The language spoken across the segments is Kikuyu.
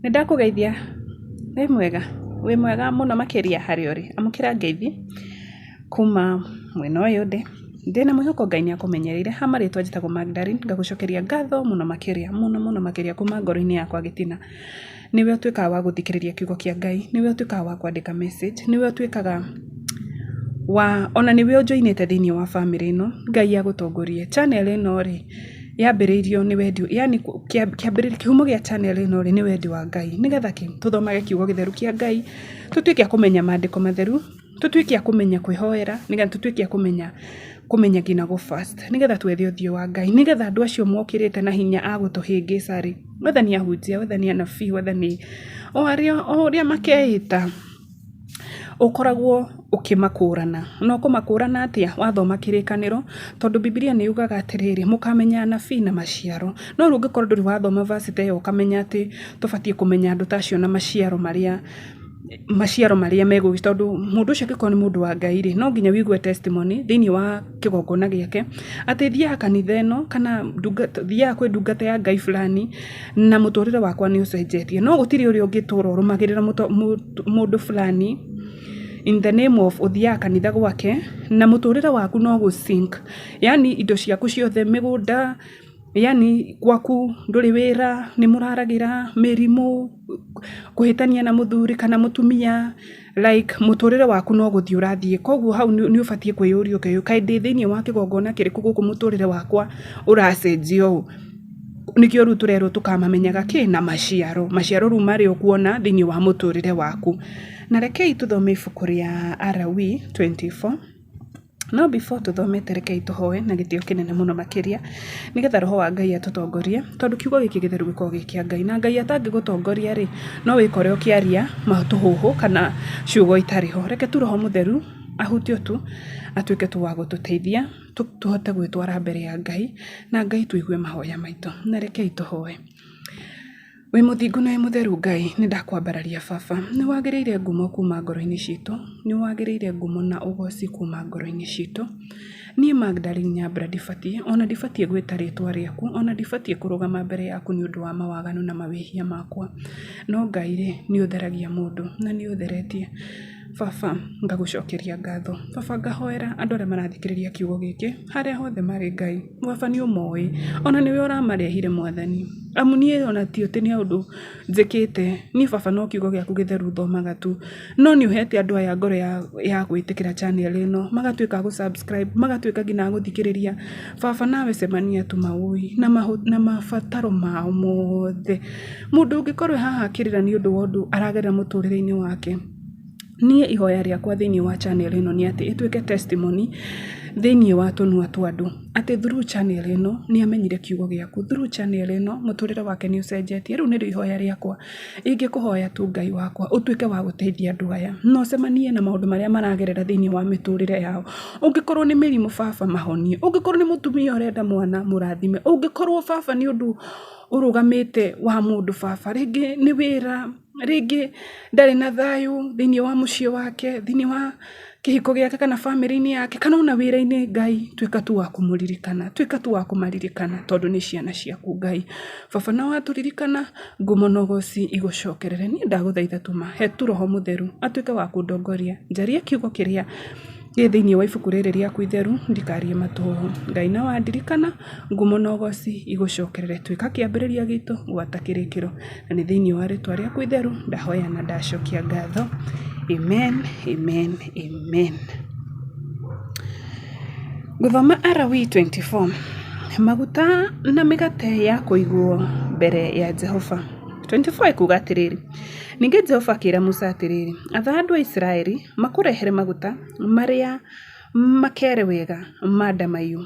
Nĩ ndakũgeithia, wĩ mwega? Wĩ mwega mũno makĩria harĩa ũrĩ. Amũkĩra ngeithi kuma mwena ũyũ ndĩ. Ndĩna mwĩhoko Ngai nĩ akũmenyereire. Ha marĩtwa njĩtagwo Magdalene, ngagũcokeria ngatho mũno makĩria, mũno mũno makĩria kuma ngoro-inĩ yakwa gĩtina. Nĩwe ũtuĩkaga wa gũthikĩrĩria kiugo kĩa Ngai, nĩwe ũtuĩkaga wa kwandĩka message, nĩwe ũtuĩkaga wa, ona nĩwe ũnjoinĩte thĩiniĩ wa bamĩrĩ ĩno, Ngai agũtongorie. Channel ĩno rĩ, yambĩrĩirio nĩ wendi yaani kĩambĩrĩria kĩhumo gĩa channel ĩno rĩ, nĩ wendi wa Ngai. Nĩgetha kĩ? Tũthomage kiugo gĩtheru kĩa Ngai, tũtuĩke a kũmenya mandĩko matheru, tũtuĩke a kũmenya kwĩhoera, nĩgetha tũtuĩke a kũmenya kũmenya nginya gũ fast, nĩgetha twethe ũthiũ wa Ngai, nĩgetha andũ acio mokĩrĩte na hinya a gũtũhĩngĩca rĩ, whether nĩ ahunjia, whether nĩ anabii, whether nĩ o arĩa o ũrĩa makeĩta, ũkoragwo ũkĩmakũrana. Na ũkũmakũrana atĩa? Wathoma kĩrĩkanĩro, tondũ Bibilia nĩ yugaga atĩrĩrĩ, mũkamenya anabii na maciaro. No rĩu ũngĩkorwo ndũrĩ wathoma verse ta ĩyo ũkamenya atĩ tũbatiĩ kũmenya andũ ta acio na maciaro marĩa maciaro marĩa megũ tondũ mũndũ ũcio angĩkorwo nĩ mũndũ wa Ngai rĩ, no nginya wĩigue testimony thĩiniĩ wa kĩgongona gĩake, atĩ thiaga kanitha ĩno kana thiaga kwĩ ndungata ya Ngai fulani na mũtũrĩre wakwa nĩ ũcenjetie. No gũtirĩ ũrĩa ũngĩtũra ũrũmagĩrĩra mũndũ fulani in the name of ũthiaga kanitha gwake na mũtũrĩre waku no gũ sink. Yaani indo ciaku ciothe mĩgũnda, yaani gwaku ndũrĩ wĩra, nĩ mũraragĩra, mĩrimũ, kũhĩtania na mũthuri kana mũtumia, like mũtũrĩre waku no gũthiĩ ũrathiĩ. Koguo hau nĩ ũbatiĩ kwĩyũria ũkeyũria kaĩ ndĩ thĩiniĩ wa kĩgongona kĩrĩkũ gũkũ mũtũrĩre wakwa ũracenjia ũũ? Nĩkĩo rĩu tũrerwo tũkamamenyaga kĩ? Na maciaro. Maciaro rĩu marĩa ũkuona thĩiniĩ wa mũtũrĩre waku. Na rekei tũthome ibuku rĩa Alawii 24. No before tũthomete rekei tũhoe na gĩtĩo kĩnene mũno makĩria, nĩgetha roho wa Ngai atũtongorie, tondũ kiugo gĩkĩ gĩtheru gĩkoragwo gĩ kĩa Ngai, na Ngai atangĩgũtongoria rĩ, no wĩkore ũkĩaria matũhũhũ kana ciugo itarĩ ho. Reke tu roho mũtheru ahutio tu, atuĩke tu wa gũtũteithia, tũhote gwĩtwara mbere ya Ngai, na Ngai tũigue mahoya maitũ. Na rekei tũhoe. Wĩ mũthingu na wĩ mũtheru Ngai, nĩ ndakwambararia baba. Nĩ wagĩrĩire ngumo kuma ngoro-inĩ citũ, nĩ wagĩrĩire ngumo na ũgoci kuma ngoro-inĩ citũ. Niĩ Magdalene Nyambura ndibatiĩ, ona ndibatiĩ gwĩta rĩtwa rĩaku, ona ndibatiĩ kũrũgama mbere yaku nĩ ũndũ wa mawaganu na mawĩhia makwa. No Ngai rĩ, nĩ ũtheragia mũndũ na nĩ ũtheretie. Baba, ngagũcokeria ngatho. Baba ngahoera andũ arĩa marathikĩrĩria kiugo gĩkĩ, harĩa hothe marĩ Ngai, Baba nĩ ũmoĩ, ona nĩwe ũramarehire Mwathani. Amu niĩ ona ti atĩ nĩ ũndũ njĩkĩte, niĩ baba no kiugo gĩaku gĩtheru thomaga tu. No nĩ ũhete andũ aya ngoro ya gwĩtĩkĩra channel ĩno, magatuĩka a gũ subscribe, magatuĩka nginya a gũthikĩrĩria. Baba nawe cemania tu maũĩ na mabataro mao mothe. Mũndũ ũngĩkorwo e haha akĩrĩra nĩ ũndũ wa ũndũ aragerera mũtũrĩre-inĩ wake, niĩ ihoya rĩakwa thĩiniĩ wa channel ĩno nĩ atĩ ĩtuĩke testimony thĩiniĩ wa tũnua twa andũ. Atĩ through channel ĩno nĩ amenyire kiugo gĩaku, through channel ĩno mũtũrĩre wake nĩ ũcenjetie. Rĩu nĩrĩo ihoya rĩakwa, ingĩkũhoya tu Ngai wakwa ũtuĩke wa gũteithia andũ aya, na ũcemanie na maũndũ marĩa maragerera thĩiniĩ wa mĩtũrĩre yao. Ũngĩkorwo nĩ mĩrimũ baba mahonie, ũngĩkorwo nĩ mũtumia ũrenda mwana mũrathime, ũngĩkorwo baba nĩ ũndũ ũrũgamĩte wa mũndũ baba, rĩngĩ nĩ wĩra, rĩngĩ ndarĩ na thayũ thĩiniĩ wa mũciĩ wake, thĩiniĩ wa kĩhiko gĩake kana bamĩrĩ-inĩ yake kana ona wĩra-inĩ, Ngai tuĩka tu wa kũmũririkana, tuĩka tu wa kũmaririkana tondũ nĩ ciana ciaku Ngai. Baba na watũririkana, ngumo na ũgoci igũcokerere. Niĩ ndagũthaitha tu ma, he tu roho mũtheru atuĩke wa kũndongoria, njarie kiugo kĩrĩa gĩ thĩiniĩ wa ibuku rĩrĩ rĩaku itheru, ndikarie matũhũhũ. Ngai na wandirikana, ngumo na ũgoci igũcokerere. Tuĩka kĩambĩrĩria gitũ gwata kĩrĩkĩro. Na nĩ thĩiniĩ wa rĩtwa rĩaku itheru ndahoya na ndacokia ngatho. Amen, amen, amen. Ngũthoma Alawii 24. Maguta na mĩgate ya kũigwo mbere ya Jehova. 24 ĩkuuga atĩrĩrĩ, Ningĩ Jehova akĩra Musa atĩrĩrĩ, atha andũ a Isiraeli makũrehere maguta marĩa makere wega ma ndamaiyũ,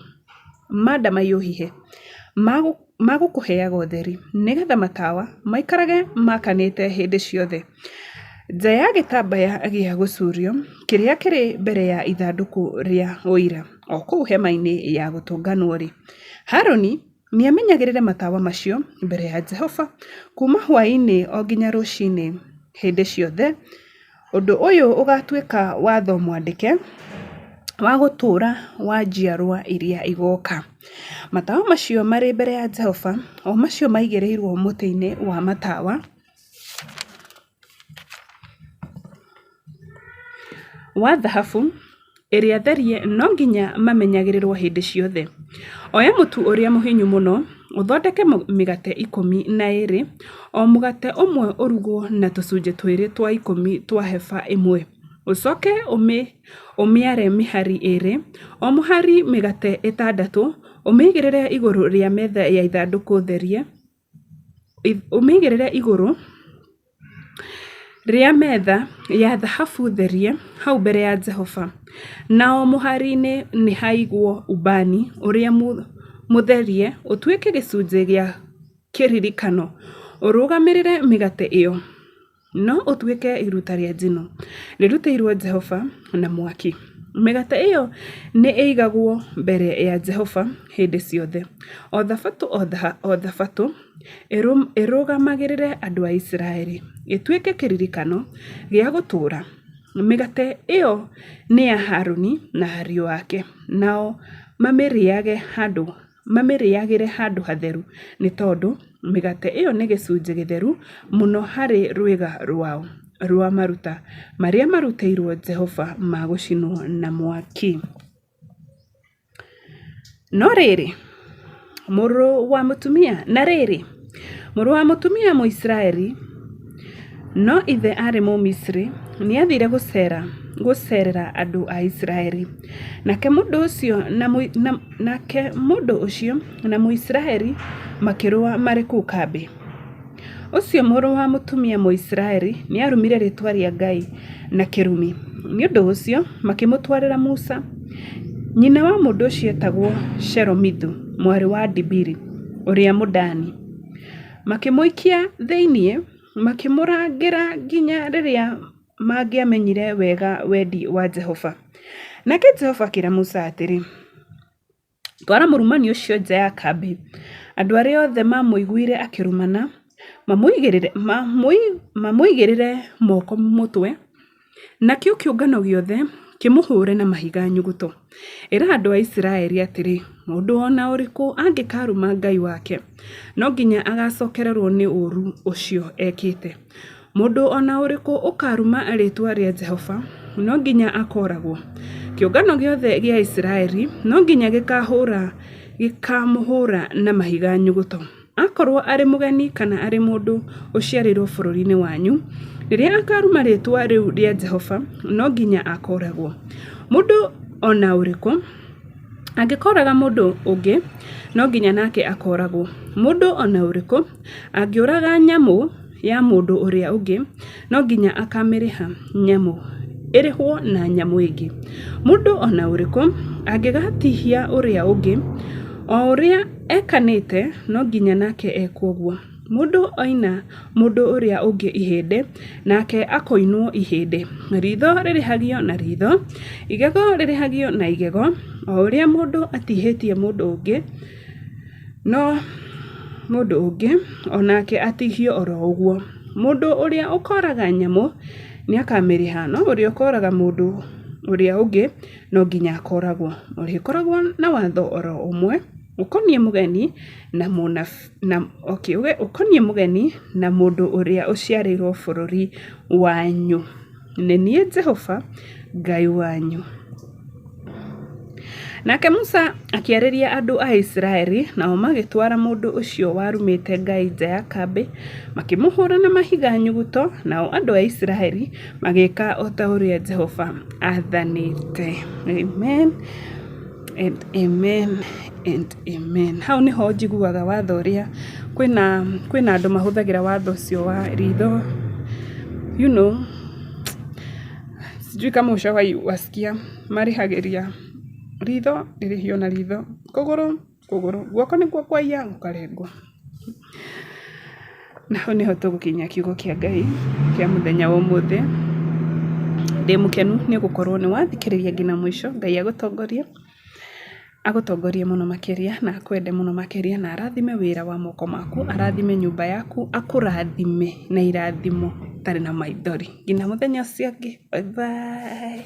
ma ndamaiyũ hihe, ma gũkũheaga ũtheri, nĩgetha matawa maikarage makanĩte hĩndĩ ciothe. Nja ya gĩtambaya gĩa gũcuurio kĩrĩa kĩrĩ mbere ya ithandũkũ rĩa Ũira, o kũu hema-inĩ ya gũtũnganwo-rĩ, Harũni nĩamenyagĩrĩre matawa macio mbere ya Jehova kuuma hwaĩ-inĩ o nginya rũcinĩ hĩndĩ ciothe. Ũndũ ũyũ ũgaatuĩka watho mwandĩke wa gũtũũra wa njiarũa iria igooka. Matawa macio marĩ mbere ya Jehova, o macio maigĩrĩirũo mũtĩ-inĩ wa matawa. wa thahabu ĩrĩa therie no nginya mamenyagĩrĩrwo hĩndĩ ciothe. Oya mũtu ũrĩa mũhinyu mũno, ũthondeke mĩgate 12, o mũgate ũmwe ũrugwo na tũcunjĩ twĩrĩ twa ikũmi twa heba ĩmwe. Ũcoke ũmĩare mĩhari ĩĩrĩ, o mũhari mĩgate ĩtandatũ, ũmĩigĩrĩre igũrũ rĩa metha ya ithandũkũ therie, ũmĩigĩrĩre igũrũ rĩa metha ya thahabu therie hau mbere ya Jehova, na o mũhari-inĩ nĩ haigwo ubani ũrĩa mũtherie ũtuĩke gĩcunjĩ gĩa kĩririkano, ũrũgamĩrĩre mĩgate ĩyo. No ũtuĩke iruta rĩa njino, rĩrutĩirwo Jehova na mwaki. Mĩgate ĩyo nĩ ĩigagwo mbere ya Jehova hĩndĩ ciothe, o thabatũ o thabatũ, ĩrũgamagĩrĩre andũ a Isiraeli, ĩtuĩke kĩririkano gĩa gũtũũra. Mĩgate ĩyo nĩ ya Haruni na ariũ ake, nao mamĩrĩĩage handũ mamĩrĩagĩre handũ hatheru, nĩ tondũ mĩgate ĩyo nĩ gĩcunjĩ gĩtheru mũno harĩ rwĩga rwao rwa maruta marĩa marutĩirwo Jehova ma gũcinwo na mwaki. No rĩrĩ, mũrũ wa mũtumia, na rĩrĩ, mũrũ wa mũtumia Mũisiraeli, no ithe aarĩ Mũmisiri, nĩathiire gũceera gũceerera andũ a Isiraeli. Nake mũndũ ũcio na, na, nake mũndũ ũcio na Mũisiraeli makĩrũa marĩ kũu kambĩ. Ũcio mũrũ wa mũtumia Mũisiraeli nĩarumire rĩĩtwa rĩa Ngai na kĩrumi. Nĩ ũndũ ũcio makĩmũtwarĩra Musa. Nyina wa mũndũ ũcio eetagwo Shelomithu mwarĩ wa Dibiri ũrĩa Mũdani. Makĩmũikia thĩinĩ, makĩmũrangĩra nginya rĩrĩa mangĩamenyire wega wendi wa Jehova. Nake Jehova akĩra Musa atĩrĩ, Twara mũrumani ũcio nja ya kambĩ, andũ arĩa othe maamũiguire akĩrumana mamũigĩrĩre moko mũtwe, nakĩo kĩũngano gĩothe kĩmũhũre na mahiga nyuguto. Ĩra andũ a Isiraeli atĩrĩ, 'Mũndũ o na ũrĩkũ angĩkaaruma Ngai wake, no nginya agaacokererũo nĩ ũũru ũcio ekĩte. Mũndũ o na ũrĩkũ ũkaaruma rĩĩtwa rĩa Jehova no nginya akooragwo. Kĩũngano gĩothe gĩa Isiraeli no nginya gĩkaamũhũũra na mahiga nyuguto, akorũo arĩ mũgeni kana arĩ mũndũ ũciarĩirũo bũrũri-inĩ wanyu. Rĩrĩa akaaruma rĩĩtwa rĩu rĩa Jehova, no nginya akooragwo. Mũndũ o na ũrĩkũ angĩkooraga mũndũ ũngĩ, no nginya nake akooragwo. Mũndũ o na ũrĩkũ angĩũraga nyamũ ya mũndũ ũrĩa ũngĩ, no nginya akaamĩrĩha nyamũ ĩrĩhwo na nyamũ ĩngĩ. Mũndũ o na ũrĩkũ angĩgaatihia ũrĩa ũngĩ, o ũrĩa ekanĩte, no nginya nake ekwo ũguo. Mũndũ oina mũndũ ũrĩa ũngĩ ihĩndĩ, nake akoinwo ihĩndĩ. Riitho rĩrĩhagio na riitho, igego rĩrĩhagio na igego, o ũrĩa mũndũ atihĩtie mũndũ ũngĩ, no mũndũ ũngĩ o nake atihio o ro ũguo. Mũndũ ũrĩa ũkooraga nyamũ nĩakamĩrĩha, no ũrĩa ũkooraga mũndũ ũrĩa ũngĩ no nginya akooragwo. Mũrĩkoragwo na watho o ro ũmwe ũkoniĩ mũgeni na okay, ũkoniĩ mũgeni na mũndũ ũrĩa ũciarĩirwo bũrũri wanyu. Nĩ niĩ Jehova Ngai wanyu. Nake Musa akĩarĩria andũ a Isiraeli, nao magĩtwara mũndũ ũcio warumĩte Ngai nja ya kambĩ, makĩmũhũũra na mahiga nyuguto, nao andũ a Isiraeli magĩĩka o ta ũrĩa Jehova aathanĩte. Amen and amen and amen. Hau nĩho njiguaga watho ũrĩa kwĩna kwĩna andũ mahũthagĩra watho ũcio wa ritho. Sijui kama ushawahi wasikia marĩhagĩria ritho rĩrĩhio na ritho, kũgũrũ kũgũrũ, guoko nĩkuo kwaiya gũkarengwo. Na hau nĩho tũgũkinyia kiugo kĩa Ngai kĩa mũthenya wa ũmũthĩ. Ndĩ mũkenu nĩ gũkorwo nĩ wathikĩrĩria nginya mũico. Ngai agũtongorie. Agũtongorie mũno makĩria na akwende mũno makĩria na arathime wĩra wa moko maku, arathime nyũmba yaku, akũrathime na irathimo itarĩ na maithori. Nginya mũthenya ũcio ũngĩ, bye bye.